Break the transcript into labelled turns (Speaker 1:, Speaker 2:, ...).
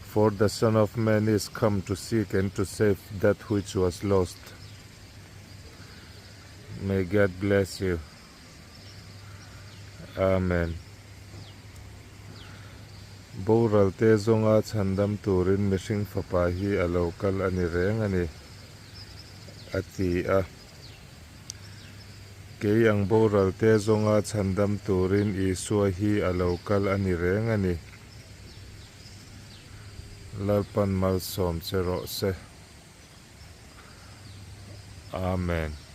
Speaker 1: For the Son of Man is come to seek and to save that which was lost. May God bless you. Amen. Boral te zawnga chhandam turin mihring fapa hi a lo kal a ni reng a ni, a ti a. Kei ang boral te zawnga chhandam turin Isua hi a lo kal a ni reng a ni. Lalpan malsawm che rawh se. Amen.